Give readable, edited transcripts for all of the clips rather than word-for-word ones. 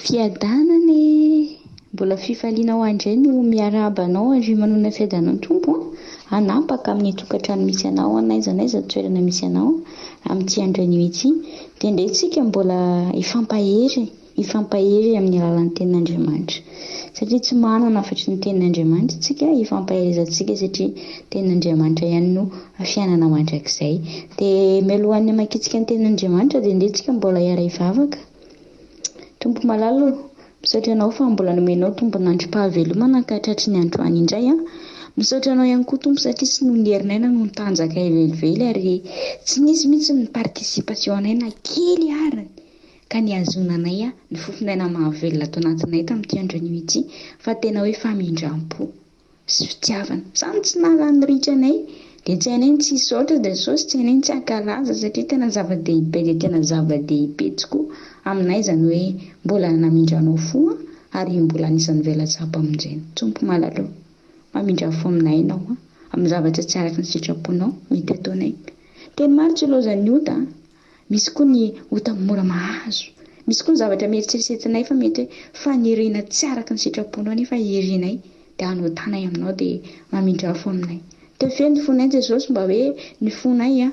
Fiadanana e! Mbola fifaliana ho ahy indray no miarahaba anao ary manonona fiadanan'ny Tompo hanapaka amin'ny tokantrano misy anao n'aiza n'aiza toerana misy anao amin'ity andro anio ity. Dia indray tsika mbola hifampahery, hifampahery amin'ny alalan'ny tenin'Andriamanitra. Satria tsy manana afa-tsy ny tenin'Andriamanitra tsika hifampaherezantsika satria tenin'Andriamanitra ihany no fiainana mandrakizay. Dia mialohan'ny hamakiantsika ny tenin'Andriamanitra dia ndeha tsika mbola hiara-hivavaka. Tompo malala ô, misaotra Anao fa mbola nomenao tombon'androm-pahavelomana ka tratry ny androany indray an. Misaotra Anao ihany koa Tompo satria tsy noho ny herinay na noho ny tanjakay velively ary tsy nisy mihitsy ny participation anay na kely arany ka nihazonanay ny fofon'aina mahavelona ato anatinay tamin'ity andro anio ity fa tena hoe famindram-po. sy fitiavana. Samy tsy nahalany ritra anay dia tsy hainay ny tsy hisaotra Jesosy, tsy hainay ny tsy hankalaza satria tena zava-dehibe dia tena zava-dehibe tokoa aminay izany hoe mbola namindranao fo ary mbola anisan'ny velatsam-pamonjena. Tompo malala ô, mamindra fo aminay Ianao amin'ny zavatra tsy araka ny sitraponao mety ataonay. Teny maro tsy ilaozan'ny ota an! Misy koa ny ota mora mahazo. Misy koa ny zavatra mieritreretinay fa mety hoe faniriana tsy araka ny sitraponao nefa irinay dia hanotanay aminao dia mamindra fo aminay. Tefeno ny fonay Jesosy mba hoe ny fonay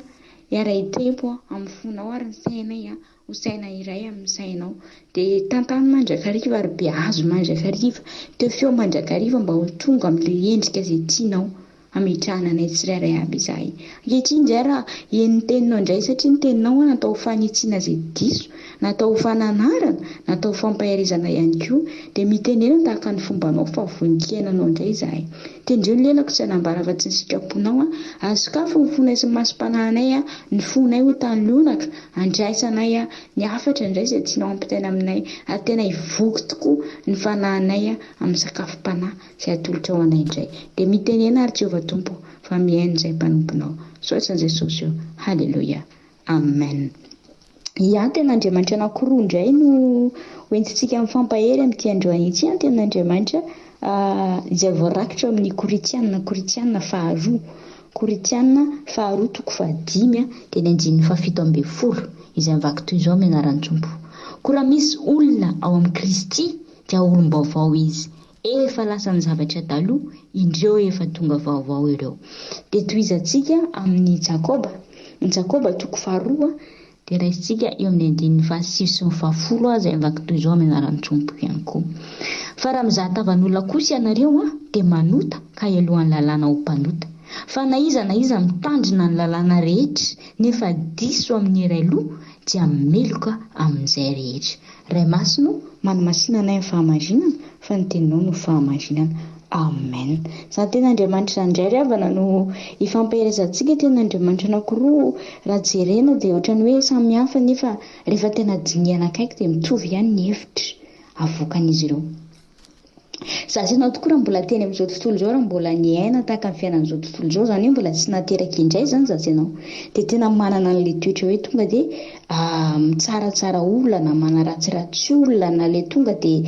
hiara-hitempo amin'ny fonao ary ny sainay ho saina iray amin'ny sainao. Dia tantano mandrakariva ary beazo mandrakariva, tefeo mandrakariva mba ho tonga amin'ilay endrika izay tianao. Hametrahana anay tsirairay avy izahay. Ankehitriny indray raha heno ny teninao indray satria ny teninao an natao ho fanitsiana izay diso, natao ho fananarana, natao ho fampaherezana ihany koa, dia mitenena tahaka ny fombanao fa vonon-kiainanao indray izahay. Tendreo ny lelako tsy hanambara afa-tsy ny sitraponao an, ary sokafy ny fonay sy ny masom-panahinay an, ny fonay ho tany lonaka, andraisanay an, ny hafatra indray izay tianao hampitaina aminay, ary tena hivoky tokoa ny fanahinay an, amin'ny sakafom-panahy. Izay atolotrao anay indray. Dia mitenena ary Jehovah Tompo fa mihaino izay mpanomponao. Misaotra an'i Jesosy o. Haleloia. Amen. Ia, tena Andriamanitra anankiroa indray no hoentintsika mifampahery amin'ity androany ity an, tena Andriamanitra izay voarakitra ao amin'ny Korintiana, Korintiana faharoa, Korintiana faharoa toko fahadimy dia ny andininy fahafito ambinifolo, izay mivaky toy izao amin'ny anaran'ny Tompo. Koa raha misy olona ao amin'i Kristy dia olom-baovao izy, Efa lasa ny zavatra taloha, indreo efa tonga vaovao ireo. Dia tohizantsika amin'i Jakoba. Ny Jakoba toko faharoa dia raisintsika eo amin'ny andininy fahasivy sy ny fahafolo izay mivaky toy izao amin'ny anaran'ny Tompo ihany koa. Fa raha mizaha tavan'olona kosa ianareo dia manota ka helohan'ny lalàna ho mpanota. Fa na iza na iza mitandrina ny lalàna rehetra nefa diso amin'ny iray loha dia meloka amin'izay rehetra. Ray Masina o, manamasina anay amin'ny fahamarinana, fa ny Teninao no fahamarinana. Amen. Izany Tenin'Andriamanitra izany indray ry havana no ifampaherezantsika, Tenin'Andriamanitra anankiroa raha jerena dia ohatran'ny hoe samy hafa nefa rehefa tena dinihana akaiky dia mitovy ihany ny hevitra avoakan'izy ireo. Za sy ianao tokoa raha mbola teny amin'izao tontolo izao, raha mbola niaina tahaka ny fiainan'izao tontolo izao, izany hoe mbola tsy nateraka indray izany za sy ianao, dia tena manana an'ilay toetra hoe tonga dia mitsaratsara olona na manaratsiratsy olona na ilay tonga dia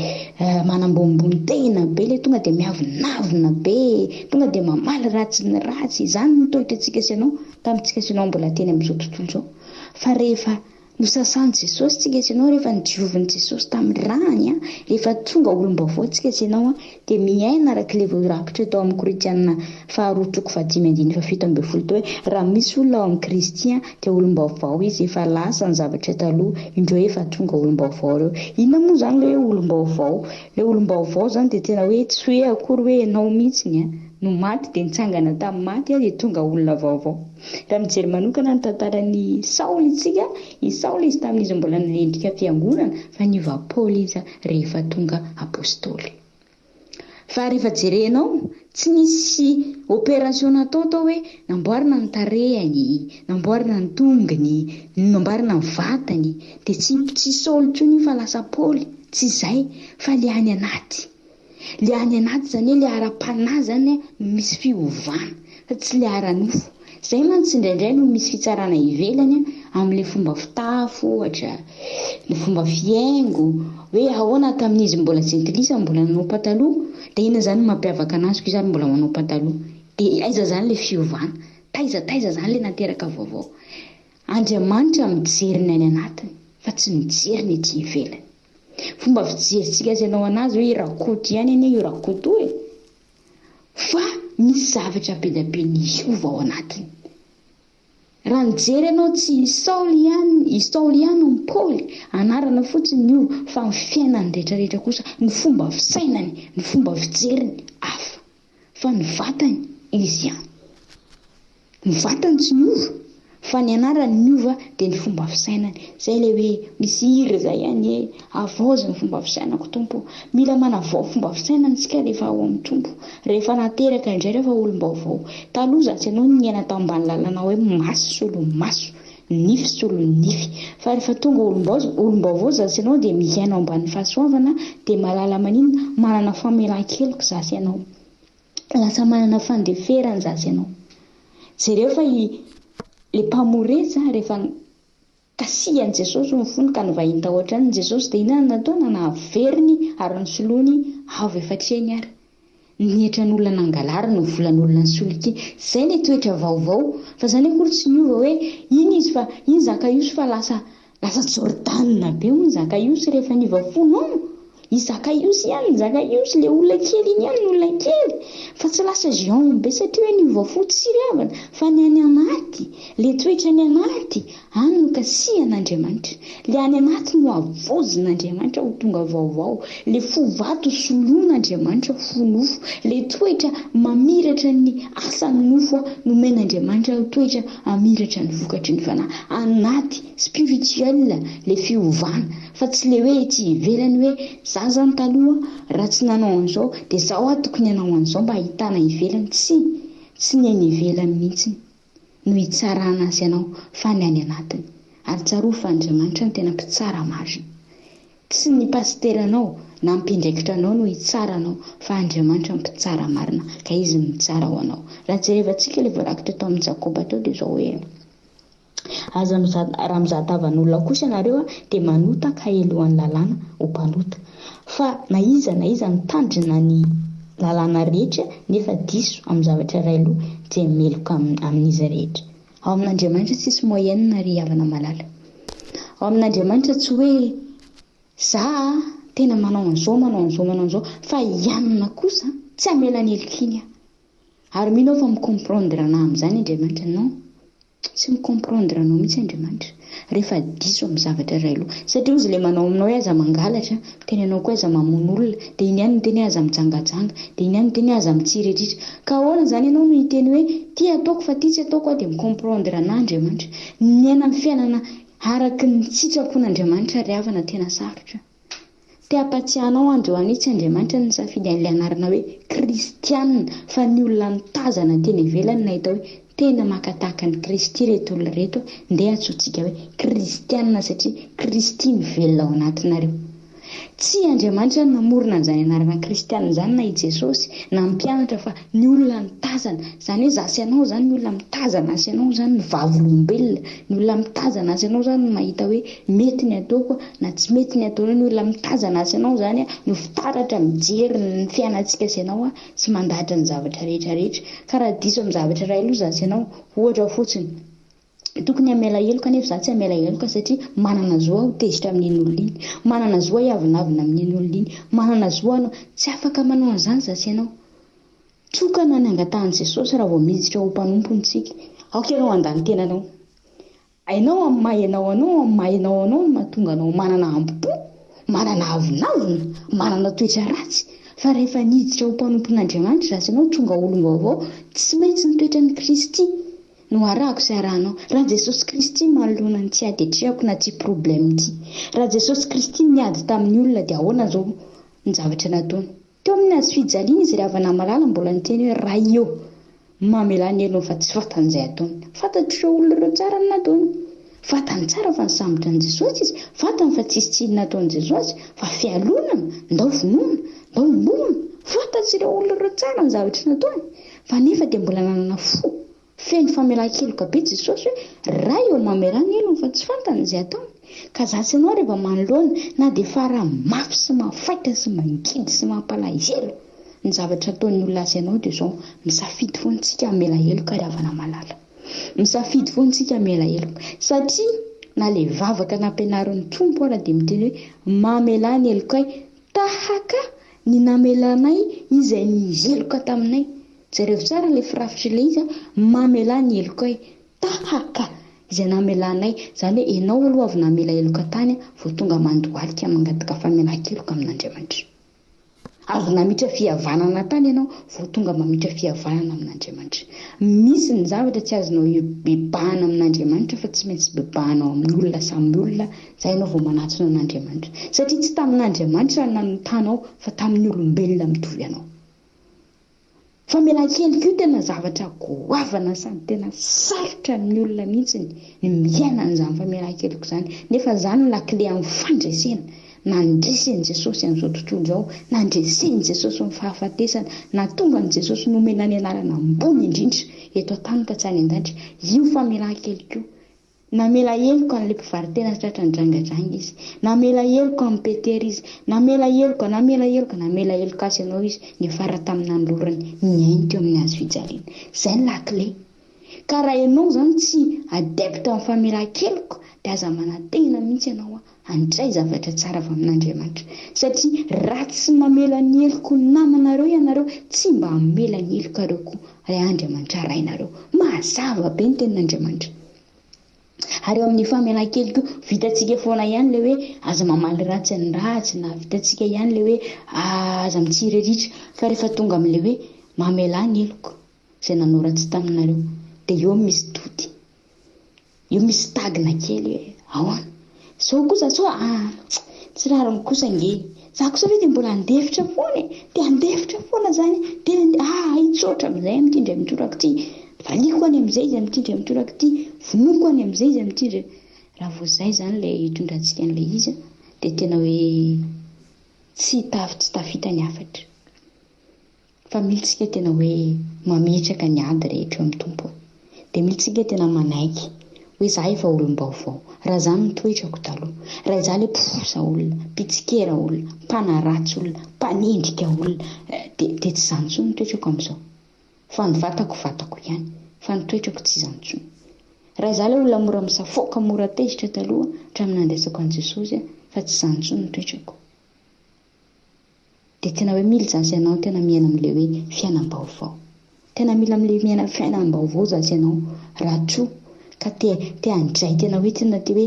manambonimbony tena be, ilay tonga dia miavonavona be, tonga dia mamaly ratsy ny ratsy, izany no toetrantsika sy ianao tamintsika sy ianao mbola teny amin'izao tontolo izao. Fa rehefa Nosasan'i Jesosy tsika sy ianao rehefa nodiovin'i Jesosy tamin'ny rany an, rehefa tonga olom-baovao tsika sy ianao an, dia miaina araka ilay voarakitra tao amin'ny Korintiana faharoa toko fahadimy andininy fahafito ambinifolo teo hoe raha misy olona ao amin'i Kristy an, dia olom-baovao izy, efa lasa ny zavatra taloha, indreo efa tonga olom-baovao ireo. Inona moa izany ilay hoe olom-baovao? Ilay olom-baovao izany dia tena hoe tsy hoe akory hoe ianao mihitsiny an, no maty dia nitsangana tamin'ny maty dia tonga olona vaovao. Raha mijery manokana ny tantaran'i Saoly isika, i Saoly izy tamin'izy mbola nanendrika fiangonana fa niova Paoly izy rehefa tonga apostoly. Fa rehefa jerenao, tsy nisy opération natao tao hoe namboarina ny tarehiny, namboarina ny tongony, namboarina ny vatany, dia tsy tsy Saoly intsony io fa lasa Paoly, tsy izay fa le any anaty. Le any anaty zany hoe le ara-panahy zany no misy fiovana fa tsy le ara-nofo. Zay mantsy indraindray no misy fitsarana ivelany amin'le fomba fitafy ohatra, ny fomba fihaingo, hoe ahoana tamin'izy mbola jentilisa mbola nanao pataloha, dia inona zany no mampiavaka anazy koa izy ary mbola manao pataloha. Dia aiza zany le fiovana? Taiza taiza zany le nateraka vaovao? Andriamanitra mijery ny any anatiny fa tsy mijery ny ety ivelany. Fomba fijerintsika sy ianao anazy hoe i Rakoto ihany anie io Rakoto io e! Fa misy zavatra be dia be niova ao anatiny. Raha nijery ianao tsy i Saoly ihany, i Saoly ihany no Paoly, anarana fotsiny io fa ny fiainany rehetrarehetra kosa, ny fomba fisainany, ny fomba fijeriny hafa. Fa ny vatany izy ihany. Ny vatany tsy niova fa ny anarany niova dia ny fomba fisainany. Izay ilay hoe misy hira izay anie, havaozy ny fomba fisainako Tompo o. Mila manavao fomba fisainana isika rehefa ao amin'ny Tompo. Rehefa nateraka indray rehefa olom-baovao. Taloha izany tsy ianao no niaina tao ambany lalana hoe maso solon'ny maso, nify solon'ny nify. Fa rehefa tonga olom-baovao izany sy ianao dia miaina ao ambanin'ny fahasoavana dia mahalala maninona? Manana famelan-keloka izany sy ianao. Lasa manana fandeferana izany sy ianao. Jereo fa i le mpamoretsa rehefa kasihan'i Jesosy ny fony ka nivahiny tao an-tranony Jesosy dia inona no nataony? Naveriny ary nosoloiny avo efatr'heny ary ny hetran'olona nangalariny, ny volan'olona nisolokiany. Izay ilay toetra vaovao. Fa izany akory tsy niova hoe iny izy fa iny Zakaiosy fa lasa Lasa Jordana be hono Zakaiosy rehefa niova fo non! I Zakaiosy ihany ny Zakaiosy, le olona kely iny ihany ny olona kely, fa tsy lasa géant be satria hoe niova fo, tsy ry havana, fa ny any anaty, le toetra any anaty, any no kasihan'Andriamanitra, le any anaty no havaozin'Andriamanitra ho tonga vaovao, le fo vato soloin'Andriamanitra fo nofo, le toetra mamiratra ny asan'ny nofo nomen'Andriamanitra ho toetra hamiratra ny vokatry ny fanahy anaty, spirituel, le fiovana fa tsy le hoe ety ivelany hoe za zany taloha raha tsy nanao an'izao de zao aho tokony hanao an'izao mba hahitana ivelany, tsia, tsy ny any ivelany mihitsy no hitsarana azy anao fa ny any anatiny ary tsarovy fa Andriamanitra no tena mpitsara marina. Tsy ny pasiteranao na mpiandraikitra anao no hitsara anao fa Andriamanitra no mpitsara marina ka Izy no mitsara ho anao. Raha jerevantsika ilay voarakitra tao amin'i Jakoba teo dia izao hoe, Aza mizaha, raha mizaha tavan'olona kosa ianareo dia manota ka helohan'ny lalàna ho mpanota. Fa na iza na iza mitandrina ny lalàna rehetra nefa diso amin'ny zavatra iray loha dia meloka amin'izy rehetra. Ao amin'Andriamanitra tsisy moyenne ry havana malala. Ao amin'Andriamanitra tsy hoe za tena manao an'izao manao an'izao manao an'izao fa i anona kosa tsy hamela ny heloka iny aho. Ary mino aho fa mi-comprendre anah amin'izany Andriamanitra. Non. Tsy mi-comprendre anao mihitsy Andriamanitra rehefa diso amin'ny zavatra iray loha. Satria ozy ilay manao aminao hoe aza mangalatra, miteny anao koa aza mamono olona, dia iny ihany miteny hoe aza mijangajanga, dia iny ihany miteny hoe aza mitsiriritra. Ka ahoana izany ianao no hiteny hoe ty ataoko fa ty tsy ataoko aho dia mi-comprendre anah Andriamanitra. Ny miaina ny fiainana araka ny sitrapon'Andriamanitra ry havana tena sarotra. Te hampatsiahy anao androany tsy Andriamanitra no nisafidy an'ilay anarana hoe Kristiana fa ny olona nitazana teny ivelany nahita hoe tena maka tahaka an'i Kristy ireto olona ireto ndeha antsointsika hoe Kristiana satria Kristy mivelona ao anatinareo. Tsy Andriamanitra no namorona an'izany anarana Kristiana izany na i Jesosy na ny mpianatra fa ny olona nitazana. Izany hoe za sy ianao izany ny olona mitazana ahy sy ianao izany ny vavolombelona. Ny olona mitazana ahy sy ianao izany no mahita hoe mety ny ataoko na tsy mety ny ataonao. Ny olona mitazana ahy sy ianao izany no fitaratra mijery ny fiainantsika sy ianao sy mandahatra ny zavatra rehetra rehetra. Ka raha diso amin'ny zavatra iray aloha za sy ianao, ohatra fotsiny, tokony hamela heloka nefa za tsy hamela heloka satria manana zo aho tezitra amin'iny olona iny, manana zo aho hiavonavona amin'iny olona iny, manana zo aho hanao, tsy afaka manao an'izany za sy ianao. Tokana ny angatahan'i Jesosy raha vao miditra ho mpanompony isika. Aoka ianao handà ny tenanao. Hainao amin'ny maha ianao anao, amin'ny maha ianao anao no mahatonga anao manana hambom-po, manana avonavona, manana toetra ratsy. Fa rehefa niditra ho mpanompon'Andriamanitra ratsy ianao, tonga olom-baovao, tsy maintsy ny toetran'i Kristy no arahako sy arahanao. Raha Jesosy Kristy manoloana an'ity ady atrehako na ity problème ity. Raha Jesosy Kristy niady tamin'ny olona dia ahoana izao ny zavatra nataony? Teo amin'ny hazo fijaliana izy ry havana malala mbola niteny hoe Ray ô! Mamelà ny helony fa tsy fantany izay ataony. Fantatr'ireo olona ireo tsara ny nataony. Fantany tsara fa nisambotra an'i Jesosy izy. Fantany fa tsisy tsiny nataon'i Jesosy fa fialonana, ndao vonoina, ndao homboana. Fantatr'ireo olona ireo tsara ny zavatra nataony. Fa nefa dia mbola nanana fo Feno famelan-keloka be Jesosy hoe, Ray ô mamelà ny helony fa tsy fantany izay ataony. Ka za sy ianao rehefa manoloana na dia farany mafy sy mafaitra sy mangidy sy mampalahelo ny zavatra ataon'ny olona azy ianao dia izao, misafidy foana isika hamela heloka ry havana malala. Misafidy foana isika hamela heloka. Satria. Na ilay vavaka nampianarin'ny Tompo ara dia miteny hoe mamelà ny helokay tahaka ny namelanay izay niheloka taminay. Jereo tsara ilay firafitr'ilay izy an, mamelà ny helokay tahaka izay namelanay. Izany hoe ianao aloha avy namela heloka tany vao tonga mandohalika mangataka famelan-keloka amin'Andriamanitra. Avy namitra fihavanana tany ianao vao tonga mamitra fihavanana amin'Andriamanitra. Misy ny zavatra tsy azonao bebahana amin'Andriamanitra fa tsy maintsy bebahanao amin'ny olona samy olona izay ianao vao manatona an'Andriamanitra. Satria tsy tamin'Andriamanitra no nanotanao fa tamin'ny olombelona mitovy anao. Famelan-keloka io tena zavatra goavana sady tena sarotra amin'ny olona mihitsy ny miaina an'izany famelan-keloka izany. Nefa izany no lakile amin'ny fandresena. Nandresen'i Jesosy an'izao tontolo izao, nandresen'i Jesosy ny fahafatesana, nahatonga an'i Jesosy nomena ny anarana ambony indrindra eto an-tany ka tsy any an-danitra. Io famelan-keloka io. Namela heloka an'ilay mpivaro-tena tratra nidrangadranga izy. Namela heloka an'i Petera izy. Namela heloka, namela heloka, namela heloka azy ianao izy, niafara tamin'ny nanolorany ny ainy teo amin'ny hazo fijaliana. Izay ny lakile. Ka raha ianao izany tsy adepte amin'ny famelan-keloka dia aza manantena mihitsy ianao handray zavatra tsara avy amin'Andriamanitra. Satria raha tsy mamela ny heloky ny namanareo ianareo, tsy mba hamela ny helokareo koa ilay Andriamanitra Rainareo. Mazava be ny tenin'Andriamanitra. Ary eo amin'ny famelan-keloka io, vitantsika foana ihany ilay hoe aza mamaly ratsy ny ratsy na vitantsika ihany ilay hoe aza mitsiriritra. Fa rehefa tonga amin'ilay hoe mamelà ny heloka izay nanao ratsy taminareo, dia eo misy doute. Io misy tagina kely hoe ahoana? Zao kosa sao ah tsy rariny kosa ange e! Za kosa ve dia mbola handefitra foana e! Dia handefitra foana zany dia ah hitsotra amin'izay amin'ity indray mitoraka ity, valiako any amin'izay izy amin'ity indray mitoraka ity, vonoiko any amin'izay izy amin'ity indray. Raha vao izay izany ilay hitondrantsika an'ilay izy dia tena hoe tsy taf tsy tafita ny hafatra. Fa mila tsika tena hoe mametraka ny ady rehetra eo amin'ny Tompo e. Dia mila tsika tena manaiky hoe za efa olom-baovao, raha zany ny toetrako taloha, raha izaho ilay mpifosa olona, mpitsikera olona, mpanaratsy olona, mpanendrika olona, dia dia tsy izany intsony ny toetrako amin'izao. Fa ny vatako vatako ihany, fa ny toetrako tsy izany intsony. Raha izaho ilay olona mora misafoaka, mora tezitra taloha, hatramin'ny nandraisako an'i Jesosy, fa tsy izany intsony ny toetrako. Dia tena hoe mila za sy ianao tena miaina amin'ilay hoe fiainam-baovao. Tena mila amin'ilay miaina fiainam-baovao za sy ianao raha toa ka te te handray tena hoe tena te hoe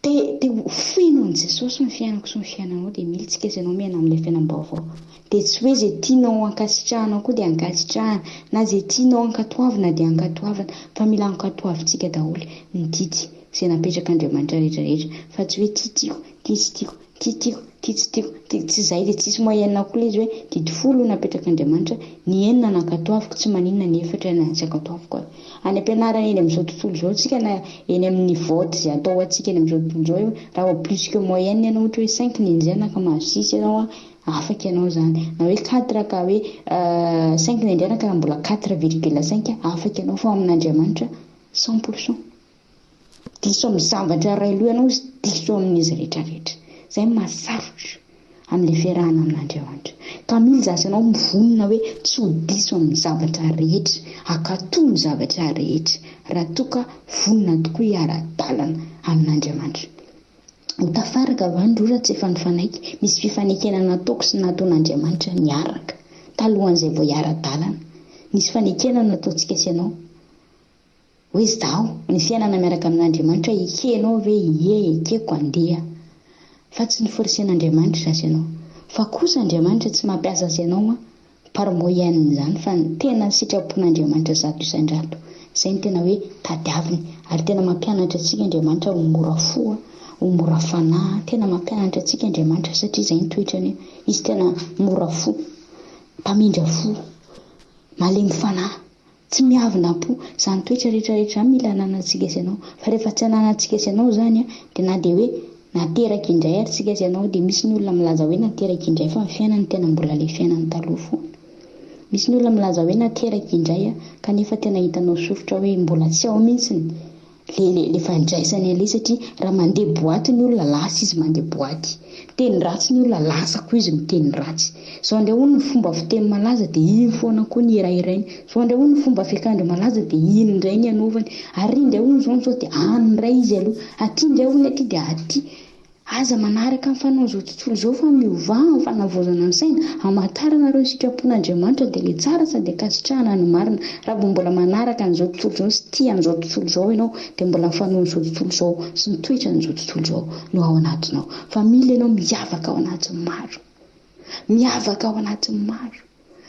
te te ho feno an'i Jesosy ny fiainako sy ny fiainanao dia mila tsika sy ianao miaina amin'ilay fiainam-baovao. Dia tsy hoe izay tianao ankasitrahana koa dia ankasitrahana na izay tianao ankatoavina dia ankatoavina fa mila ankatoavintsika daholo ny didy izay napetrak'Andriamanitra rehetra rehetra fa tsy hoe ity tiako, ity tsy tiako. Ty tiako, ty tsy tiako, ty tsy zay de tsisy moyenne koa le izy hoe didy folo napetrak'Andriamanitra, ny enina nankatoaviko tsy maninona ny efatra na tsy ankatoaviko ary. Any am-pianarana eny amin'izao tontolo izao tsika na eny amin'ny vote izay atao ho antsika eny amin'izao tontolo izao io raha vao plus que moyenne ianao ohatra hoe cinq ny enjehina ka mahazo six ianao an, afaka ianao izany. Na hoe quatre ka hoe cinq ny enjehina ka mbola quatre virgule cinq afaka ianao fa amin'Andriamanitra cent pour cent. Diso amin'ny zavatra iray loha ianao izy diso amin'izy rehetra rehetra. Izay no mahasarotra amin'ilay fiarahana amin'Andriamanitra. Ka mila izaho sy ianao mivonona hoe tsy ho diso amin'ny zavatra rehetra, hankatò ny zavatra rehetra raha toa ka vonona tokoa hiara-dalana amin'Andriamanitra. Ho tafaraka va ny roa raha tsy efa nifanaiky? Misy fifanekena nataoko sy nataon'Andriamanitra niaraka talohan'izay vao hiara-dalana. Nisy fanekena nataontsika sy ianao. Hoe izaho, ny fiainana miaraka amin'Andriamanitra ekenao ve? Ie, ekeko, andeha. Fa tsy noforcen'Andriamanitra izaho sy ianao. Fa kosa Andriamanitra tsy mampiasa azy ianao an, par moyen izany fa ny tena sitrapon'Andriamanitra 100%. Izay no tena hoe tadiaviny. Ary tena mampianatra antsika Andriamanitra ho mora fo, ho mora fanahy. Tena mampianatra antsika Andriamanitra satria izay ny toetrany. Izy tena mora fo, mpamindra fo, malemy fanahy. Tsy miavona am-po. Izany toetra rehetra rehetra izany mila ananantsika sy ianao. Fa rehefa tsy ananantsika sy ianao izany an, dia na dia hoe nateraka indray ary tsika sy ianao, dia misy ny olona milaza hoe nateraka indray fa ny fiainany tena mbola ilay fiainany taloha foana. Misy ny olona milaza hoe nateraka indray an, kanefa tena hitanao soritra hoe mbola tsy ao mihitsy. Le le le fandraisany an'ilay satria raha mandeha boaty ny olona lasa izy mandeha boaty. Miteny ratsy ny olona lasa koa izy miteny ratsy. Zao indray hono ny fomba fiteny malaza dia iny foana koa ny hirahirainy. Zao indray hono ny fomba fiakanjo malaza dia iny indray ny anaovany. Ary indray hono izao no izao dia any indray izy aloha. Aty indray hono aty dia aty. Aza manaraka ny fanaon'izao tontolo izao fa miovà amin'ny fanavaozana ny saina, hamantaranareo ny sitrapon'Andriamanitra dia ilay tsara sady ankasitrahana ny marina. Raha vao mbola manaraka an'izao tontolo izao sy tia an'izao tontolo izao ianao dia mbola ny fanaon'izao tontolo izao sy ny toetran'izao tontolo izao no ao anatinao. Fa mila ianao miavaka ao anatin'ny maro. Miavaka ao anatin'ny maro.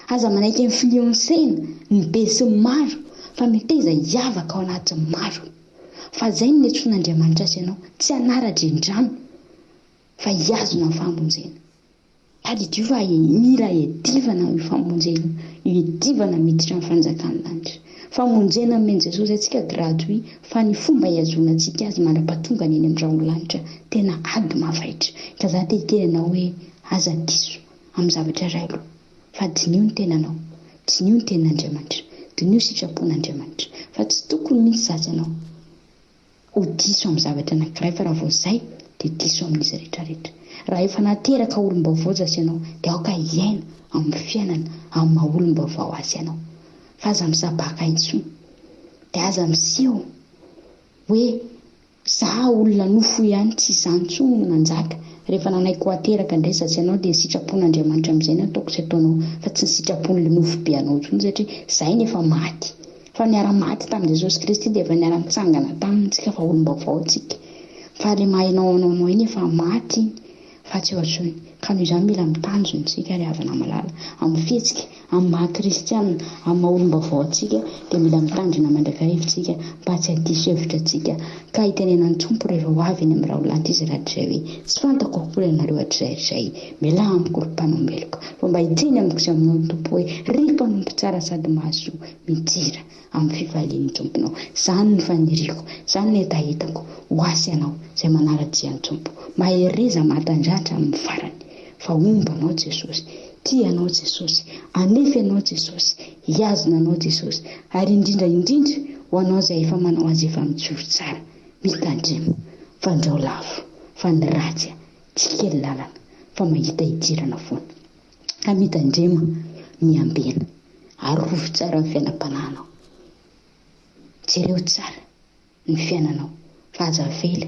Aza manaiky influencer-na ny be sy ny maro fa meteza hiavaka ao anatin'ny maro. Fa zay no niantsoan'Andriamanitra azy ianao, tsy hanara-drenirano fa hihazona ny famonjena. Tadidio fa mila iadivana io famonjena io, iadivana miditra ny fanjakan'ny lanitra. Famonjena nomen'i Jesosy antsika gratuit fa ny fomba ihazonantsika azy mandra-pahatongany eny amin'ny rahon'ny lanitra tena ady mafaitra. Ka za te hiteny anao hoe aza diso amin'ny zavatra iray aloha fa diniho ny tenanao, diniho ny tenin'Andriamanitra, diniho sitrapon'Andriamanitra fa tsy tokony mihitsy zatsy ianao ho diso amin'ny zavatra anankiray fa raha vao izay dia diso amin'izy rehetra rehetra. Raha efa nateraka olom-baovao zatsy ianao dia aoka hiaina amin'ny fiainana amin'ny maha olom-baovao azy ianao fa aza misabaka intsony dia aza miseho hoe Za olona nofo ihany tsy izany intsony no nanjaka, rehefa nanaiky ho ateraka indray za sy ianao dia ny sitrapon'Andriamanitra amin'izay no ataoko sy ataonao fa tsy ny sitrapon'le nofo be anao intsony satria zay no efa maty fa niara maty tamin'i Jesosy Kristy dia efa niara nitsangana taminy tsika fa olom-baovao tsika fa le maha ianao anao anao iny efa maty iny fa tsy eo intsony ka noho izany mila mitandrina isika ry havana malala amin'ny fihetsika Amin'ny maha kristiana, amin'ny maha olom-baovao antsika dia mila mitandrina mandrakariva isika mba tsy hadiso hevitra antsika ka hitenenan'ny Tompo rehefa ho avy eny amin'ny raholahy izy rahatrizay hoe, Tsy fantako akory ianareo hatrizay hatrizay, mialà amiko ry mpanao meloka. Fa mba hiteny amiko sy aminao ny Tompo hoe, Ry mpanompo tsara sady mahasoa, midira amin'ny fifalian'ny Tomponao. Izany no faniriako, izany no hetahetako ho ahy sy ianao izay manara-dia ny Tompo. Mahereza mahatanjahatra hatramin'ny farany. Fa homba anao Jesosy. Tia anao Jesosy. Hanefy anao Jesosy. Hihazona anao Jesosy. Ary indrindra indrindra ho anao izay efa manao azy efa mijoro tsara. Mitandrema. Fandrao lavo. Fa ny ratsy tsy kely lalana. Fa mahita hidirana foana. Ka mitandrema. Miambena. Arovy tsara ny fiainam-panahinao. Jereo tsara ny fiainanao. Fa aza avela.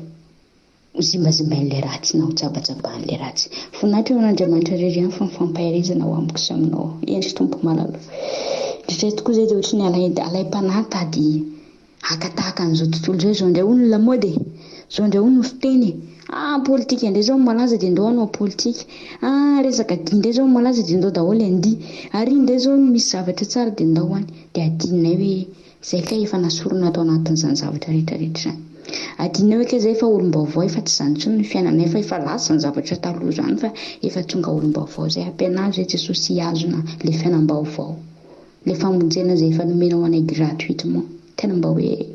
Ho zimbazimbain'ilay ratsy na ho jabajabahan'ilay ratsy. Voninahitra ho an'Andriamanitra irery ihany fa ny fampaherezana ho amiko sy aminao. Hendry Tompo malala. Indraindray tokoa izay dia ohatry ny alaim-panahy tady haka tahaka an'izao tontolo izao. Izao indray hono ny lamaody e! Izao indray hono ny fiteny e! Ah, politika indray izao no malaza dia ndao hanao politika. Ah, resaka dihy indray izao no malaza dia ndao daholo handihy. Ary indray izao no misy zavatra tsara dia ndao any. Dia adinonay hoe Zay kay efa nasorina tao anatin'izany zavatra rehetra rehetra izany. Adinonay hoe kay zay efa olom-baovao efa tsy izany intsony ny fiainanay fa efa lasa ny zavatra taloha izany fa efa tonga olom-baovao zay. Ampianaro zay Jesosy hihazona le fiainam-baovao. Le famonjena zay efa nomenao anay gratuitement. Tena mba hoe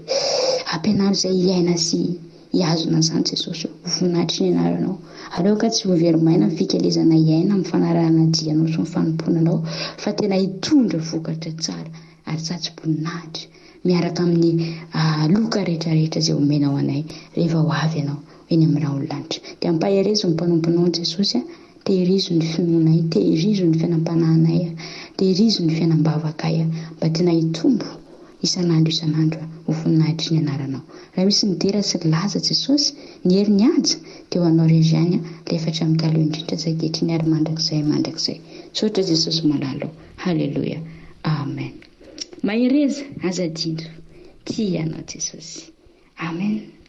ampianaro zay hiaina sy hihazona an'izany Jesosy o. Ho voninahitry ny anaranao. Aleo ka tsy ho very maina ny fikelezana hiaina amin'ny fanarahana dianao sy ny fanompoana anao fa tena hitondra vokatra tsara ary satroboninahitra miaraka amin'ny loka rehetra rehetra izay omenao anay rehefa ho avy ianao eny amin'ny rahon'ny lanitra. Dia ampaherezo ny mpanomponao Jesosy a, tehirizo ny finoanay, tehirizo ny fiainam-panahinay, tehirizo ny fiainam-bavakay mba tena hitombo isan'andro isan'andro ho voninahitry ny anaranao. Raha misy ny dera sy ny laza Jesosy, ny hery ny haja dia ho anao irery ihany ilay efa hatramin'ny taloha indrindra sy ankehitriny ary mandrakizay mandrakizay. Misaotra Jesosy malala o. Haleloia Amen Mahereza aza adino Tia anao Jesosy Amen.